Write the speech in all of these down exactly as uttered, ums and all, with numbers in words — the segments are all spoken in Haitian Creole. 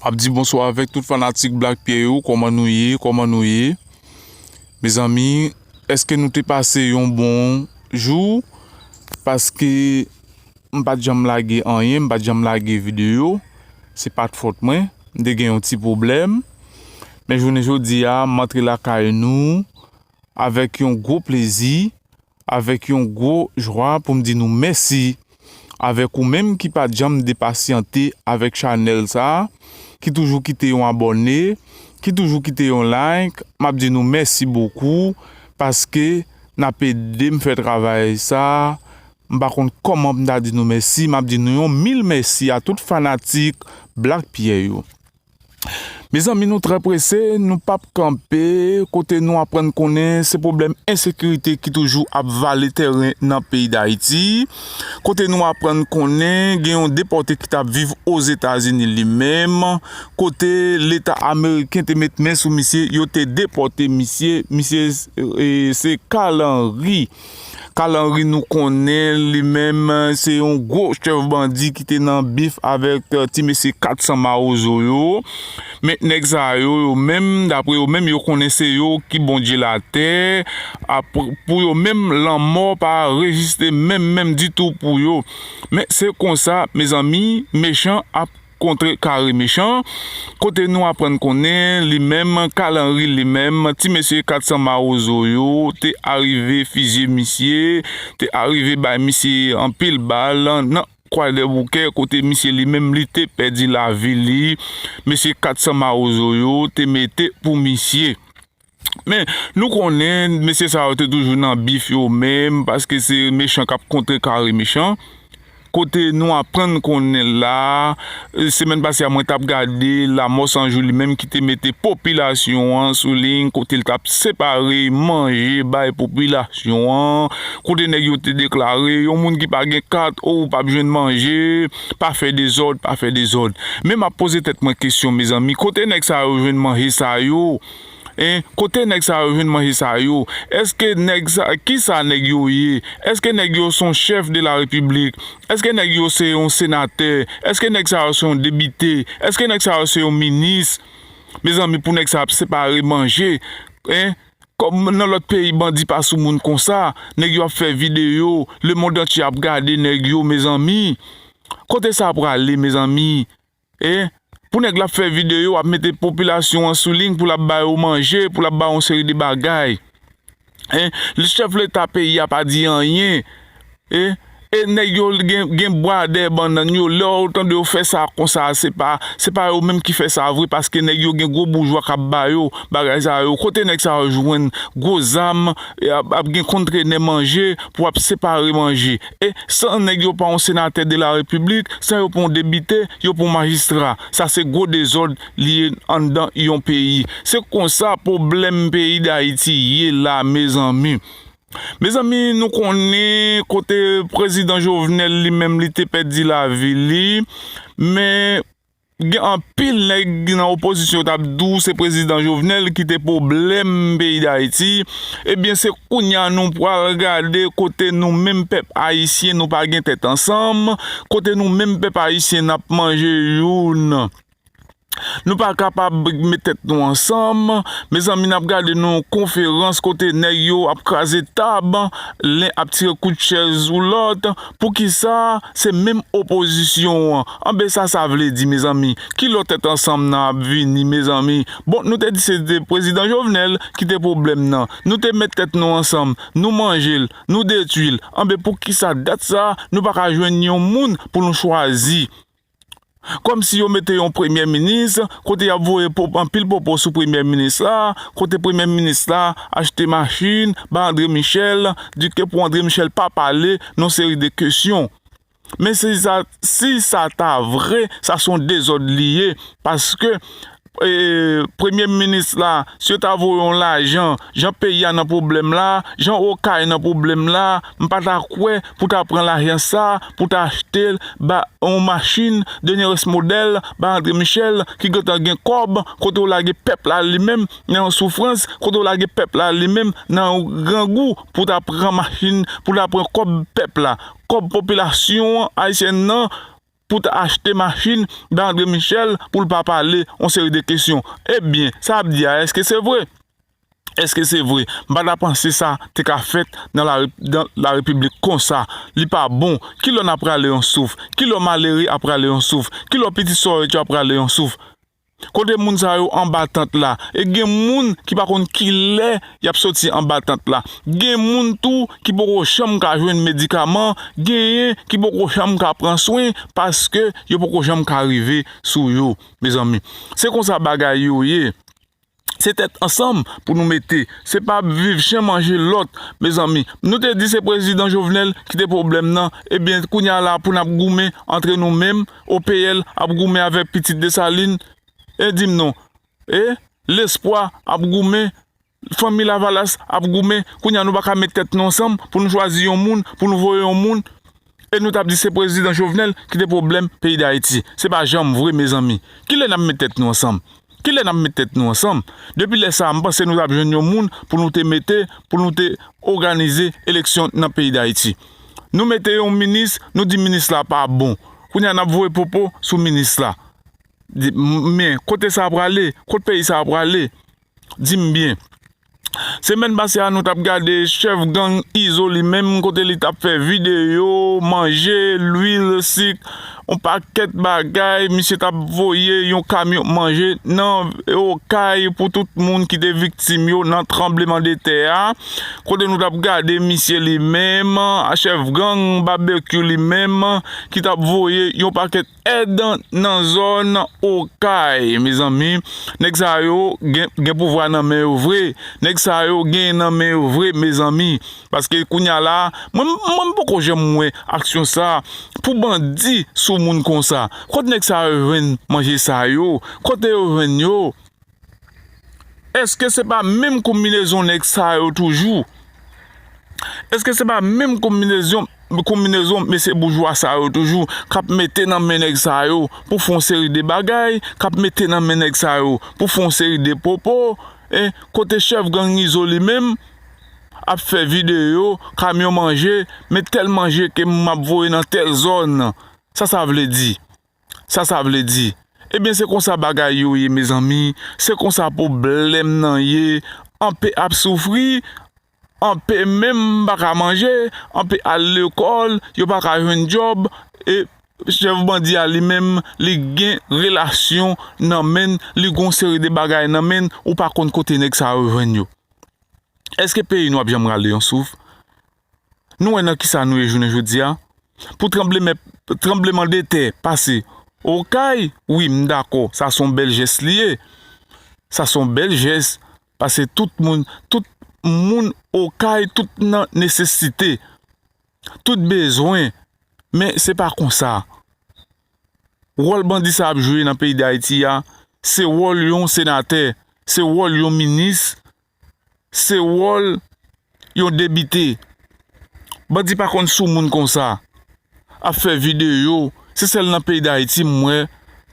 Ap di bonswa avèk tout fanatik Black Pierre yo, kòman nou ye, kòman nou ye? Mezanmi, èske nou te pase yon bon jou? Paske m pa t janm lage anyen, m pa t janm lage videyo. Se pa t fòt mwen, m te gen yon ti pwoblèm. Men jounen jodi a, m antre lakay nou avèk yon gwo plezi, avèk yon gwo jwa pou m di nou mèsi. Avèk ou menm ki pa t janm depasyante avèk chanèl sa a, ki toujou kite yon abòne, ki toujou kite yon like, m ap di nou mèsi bokou, paske n ap ede m fè travay sa a. M pa konn kòman pou m ta di nou mèsi, m ap di nou yon mil mèsi a tout fanatik Black Pierre yo. Mezanmi, nou trè prese, nou p ap kanpe, kote nou aprann konnen se pwoblèm ensekirite ki toujou ap vale tèren nan peyi Dayiti, kote nou aprann konnen gen yon depòte ki t ap viv Ozetazini li menm, kote Leta ameriken te met men sou misye, yo te depòte misye, misye, e, se Carl Henry. Carl Henry, nou konnen li menm se yon gwo chèf bandi ki te nan bif avèk, eh, ti mesye kat san mawozo yo. Men nèg sa yo, yo menm, dapre yo menm, yo konnen se yo ki Bondye latè. Ap, pou yo menm, lanmò pa egziste menm, menm ditou pou yo. Men se konsa, mezanmi, mechan ap kontre kare mechan, kote nou aprann konnen li menm, Carl Henry li menm, ti mesye kat san mawozo yo te arive fizye misye, te arive bay misye anpil bal nan Kwadèboukè, kote misye li menm li te pèdi lavi li, mesye kat san mawozo yo te mete pou misye. Men, nou konnen, mesye sa yo te toujou nan bif yo menm, paske se mechan k ap kontre kare mechan. Kote nou aprann konnen la, e, semèn pase a, mwen t ap gade Lamò San Jou li menm ki te mete popilasyon an sou liy, kote l t ap separe manje bay popilasyon an, kote nèg yo te deklare, yon moun ki pa gen kat, o, ou p ap jwenn manje, pa fè dezòd, pa fè dezòd. Men m ap poze tèt mwen kesyon, mezanmi, kote nèg sa yo jwenn manje sa yo? Hein? Kote nèg sa yo jwenn manje sa yo? Èske nèg sa, kisa nèg yo ye? Èske nèg yo se yon chèf de la repiblik? Èske nèg yo se yon senatè? Èske nèg sa yo se yon depite? Èske nèg sa yo se yon minis? Mezanmi, pou nèg sa ap separe manje, hein? Kòm nan lòt peyi bandi pa sou moun konsa, nèg yo ap fè videyo, lemonn antye ap gade nèg yo, mezanmi. Kote sa prale, mezanmi? E pou nèg la ap fè videyo, ap mete popilasyon an sou liy pou l ap ba yo manje, pou l ap ba yo yon seri de bagay. E chèf leta peyi a pa di anyen. E, e nèg yo gen, gen bwa dèyè bannann yo. Lè w tande yo fè sa konsa, se pa, se pa yo menm ki fè sa vre, paske nèg yo gen gwo boujwa k ap ba yo bagay sa yo. Kote nèg sa yo jwenn gwo zam, e ap, ap gen kontrenè manje pou ap separe manje? E san nèg yo pa yon senatè de la repiblik, san yo pa yon depite, yo pa yon majistra. Sa se gwo dezòd li ye anndan yon peyi. Se konsa pwoblèm peyi Dayiti ye la, mezanmi. Mezanmi, nou konnen kote prezidan Jovenel li menm li te pèdi lavi li, men gen anpil nèg nan opozisyon t ap di w se prezidan Jovenel ki te pwoblèm peyi Dayiti. Ebyen, se kounye a nou pral gade kote nou menm pèp ayisyen nou pa gen tèt ansanm, kote nou menm pèp ayisyen n ap manje youn. Nou pa kapab met tèt nou ansanm. Mezanmi, n ap gade nan yon konferans kote nèg yo ap kraze tab, len ap tire kout chèz ou lòt. Poukisa se menm opozisyon an? Anben, sa sa vle di, mezanmi? Ki lòt tèt ansanm nan ap vini, mezanmi? Bon, nou te di se te prezidan Jovenel ki te pwoblèm nan. Nou te met tèt nou ansanm, nou manje l, nou detwi l. Anben, poukisa dat sa nou pa ka jwenn yon moun pou nou chwazi? Kòmsi yo mete yon premye minis, kote y ap voye po-, anpil pwopo sou premye minis la, kote premye minis la achte machin ba André Michel, di ke pou André Michel pa pale nan seri de kesyon. Men si sa, si sa ta vre, sa se yon dezòd li ye, paske, e, premye minis la, si yo ta voye yon lajan, jan peyi a nan pwoblèm la, jan Okay nan pwoblèm la, m pa ta kwè pou ta pran lajan sa, pou ta achte l ba yon machin dènye rès modèl ba André Michel ki gentan gen kòb, kote w lage pèp la li menm nan yon soufrans, kote w lage pèp la li menm nan yon grangou pou ta pran machin, pou ta pran kòb pèp la, kòb popilasyon an ayisyèn nan, pou ta achte machin bay André Michel pou l pa pale yon seri de kesyon. Ebyen, sa ap di a, èske se vre? Èske se vre? M pa ta panse sa te ka fèt nan la, nan la repiblik konsa. Li pa bon. Kilè n ap rale yon souf? Kilè malere ap rale yon souf? Kilè pitit sòrèt yo ap rale yon souf? Kote moun sa yo anba tant la? E gen moun ki pa konn kilè y ap soti anba tant la. Gen moun tou ki poko janm ka jwenn medikaman, genyen ki poko janm ka pran swen paske yo poko janm ka rive sou yo, mezanmi. Se konsa bagay yo ye. Se tèt ansanm pou nou mete. Se pa viv chen manje lòt, mezanmi. Nou te di se prezidan Jovenel ki te pwoblèm nan. Ebyen, kounye a la pou n ap goumen antre nou menm, O P L ap goumen avèk pitit Desalin. E di m non. E Lespwa ap goumen, fanmi Lavalas ap goumen. Kounye a nou pa ka met tèt nou ansanm pou nou chwazi yon moun, pou nou voye yon moun. E nou t ap di se prezidan Jovenel ki te pwoblèm peyi Dayiti. Se pa janm vre, mezanmi. Kilè n ap met tèt nou ansanm? Kilè n ap met tèt nou ansanm? Depi lè sa a, m panse nou t ap jwenn yon moun pou nou te mete, pou nou te òganize eleksyon nan peyi Dayiti. Nou mete yon minis, nou di minis la pa bon. Kounye a n ap voye popo sou minis la. Di, m-, men, kote sa a prale? Kot peyi sa a prale? Di m byen. Semèn pase a, nou t ap gade chèf gang Izo li menm, kote li t ap fè videyo, manje, lwil, sik, yon pakèt bagay. Misye t ap voye yon kamyon manje nan Okay pou tout moun ki te viktim yo nan tranblemanntè a. Kote nou t ap gade misye li menm, chèf gang Babekyou li menm, ki t ap voye yon pakèt èd nan zòn Okay, mezanmi. Nèg sa yo gen, gen pouvwa nan men yo vre. Nèg sa yo gen nan men yo vre, mezanmi. Paske kounye a la, mwen, mwen m poko janm wè aksyon sa pou bandi sou moun konsa. Kot nèg sa yo jwenn manje sa yo? Kote yo jwenn yo? Èske se pa menm konbinezon nèg sa yo toujou? Èske se pa menm konbinezon, konbinezon mesye boujwa sa yo toujou k ap mete nan men nèg sa yo pou fè yon seri de bagay, k ap mete nan men nèg sa yo pou fè yon seri de popo? E kote chèf gang Izo li menm ap fè videyo, kamyon manje, men tèl manje ke m ap voye nan tèl zòn. Sa sa vle di? Sa sa vle di? Ebyen, se konsa bagay yo ye, mezanmi. Se konsa pwoblèm nan ye. Anpe ap soufri, anpe menm pa ka manje, anpe al lekòl, yo pa ka jwenn djòb. E chèf bandi a li menm, li gen relasyon nan men l, li gen yon seri de bagay nan men l, ou pa konn kote nèg sa yo jwenn yo. Èske peyi nou ap janm rale yon souf? Nou wè nan kisa nou ye jounen jodi a? Pou tranblemen, tranblemanntè pase Okay, wi, m dakò, sa se yon bèl jès li ye. Sa se yon bèl jès, paske tout moun, tout moun Okay, tout nan nesesite, tout bezwen. Men se pa konsa. Wòl bandi sa ap jwe nan peyi Dayiti a, se wòl yon senatè, se wòl yon minis, se wòl yon depite. Bandi pa konn sou moun konsa. Ap fè videyo, se sèl nan peyi Dayiti m wè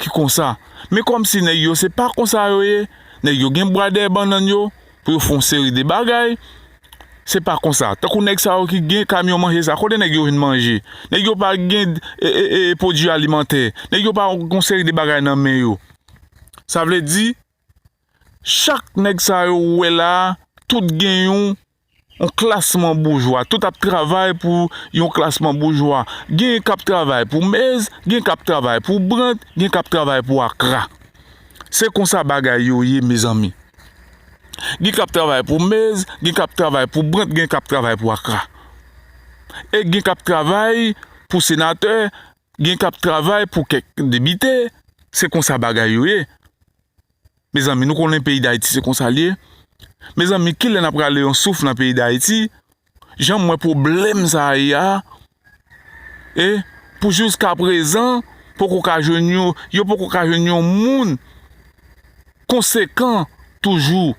ki konsa. Men kòmsi nèg yo se pa konsa yo ye, nèg yo gen bwa dèyè bannann yo pou yo fè yon seri de bagay. Se pa konsa. Tankou nèg sa yo ki gen kamyon manje sa, kote nèg yo jwenn manje? Nèg yo pa gen, e, e, e, pwodui alimantè. Nèg yo pa gen yon seri de bagay nan men yo. Sa vle di, chak nèg sa yo ou wè la, tout gen yon, yon klasman boujwa. Tout ap travay pou yon klasman boujwa. Gen k ap travay pou Mez, gen k ap travay pou Brant, gen k ap travay pou Akra. Se konsa bagay yo ye, mezanmi. Gen k ap travay pou Mez, gen k ap travay pou Brant, gen k ap travay pou Akra. E gen k ap travay pou senatè, gen k ap travay pou kèk depite. Se konsa bagay yo ye. Mezanmi, nou konnen peyi Dayiti se konsa l ye. Mezanmi, kilè n ap rale yon souf nan peyi Dayiti? Jan m wè pwoblèm sa a ye a, e pou jiskaprezan, poko ka jwenn yon, yo poko ka jwenn yon moun konsekan toujou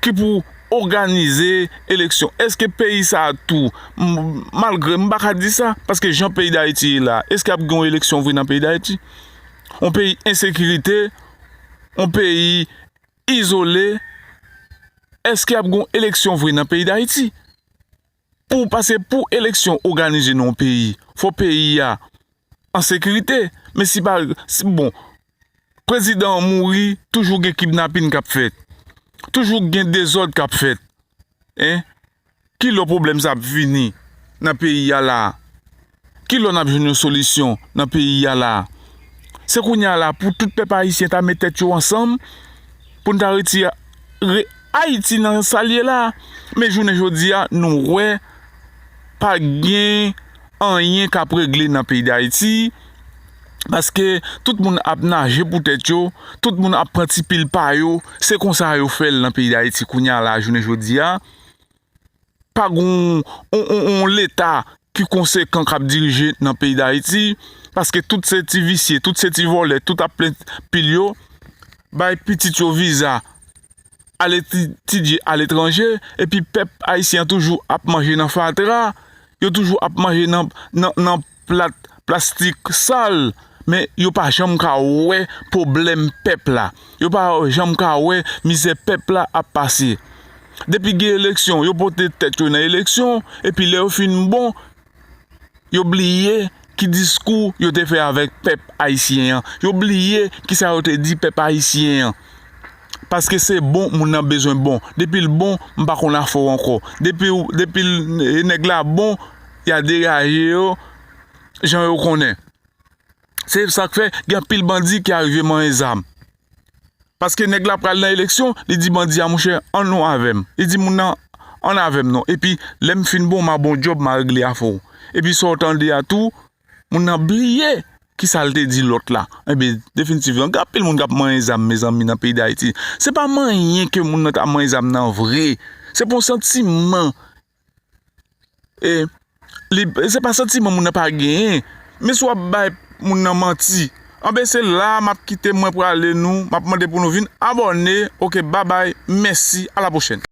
ki pou òganize eleksyon. Èske peyi sa a tou, m-, malgre m pa ka di sa, paske jan peyi Dayiti ye la, èske ap gen yon eleksyon vre nan peyi Dayiti? Yon peyi ensekirite, yon peyi izole, èske ap gen yon eleksyon vre nan peyi Dayiti? Pou, paske pou eleksyon òganize nan yon peyi, fò peyi a an sekirite. Men si pa, si, bon, prezidan an mouri, toujou gen kidnapin k ap fèt. Toujou gen dezòd k ap fèt. Hein? Ki lò pwoblèm sa ap fini nan peyi a la a? Ki lò n ap jwenn yon solisyon nan peyi a la a? Se kounye a la pou tout pèp ayisyen ta met tèt yo ansanm pou n ta retire Ayiti nan sa l ye la a. Men jounen jodi a, nou wè pa gen anyen k ap regle nan peyi Dayiti, paske tout moun ap naje pou tèt yo, tout moun ap pran ti pil pa yo, se konsa yo fè l nan peyi Dayiti kounye a la, jounen jodi a. Pa gen yon, yon, yon, yon leta ki konsekan k ap dirije nan peyi Dayiti, paske tout se ti visye, tout se ti vòlè, tout ap plen pil yo, bay pitit yo viza al etidye aletranje, epi pèp ayisyen an toujou ap manje nan fatra, yo toujou ap manje nan, nan, nan plat plastik sal, men yo pa janm ka wè pwoblèm pèp la. Yo pa janm ka wè mizè pèp la ap pase. Depi gen eleksyon, yo pote tèt yo nan eleksyon, epi lè yo fin bon, yo bliye ki diskou yo te fè avèk pèp ayisyen an. Yo bliye kisa yo te di pèp ayisyen an. Paske se bon, moun nan bezwen bon. Depi l bon, m pa konn afè w ankò. Depi, depi l, e, nèg la bon, y a degaje yo jan yo konnen. Se sa k fè gen anpil bandi ki arive manyen zam. Paske nèg la pral nan eleksyon, li di bandi a, monchè, ann nou avè m. Li di moun nan, ann avè m non. Epi, lè m fin bon, m a ba w djòb, m a regle afè w. Epi sa w tande a tou, moun nan bliye kisa l te di lòt la. Enben, definitivman, gen anpil moun k ap manyen zam, mezanmi, nan peyi Dayiti. Se pa manyen ke moun nan ta manyen zam nan vre. Se pou yon santiman. E, li, se pa santiman moun nan pa genyen. Men si w ap bay moun nan manti. Anben, se la a m ap kite, mwen prale nou. M ap mande pou nou vin abòne. Oke, babay, mèsi, a la pwochèn.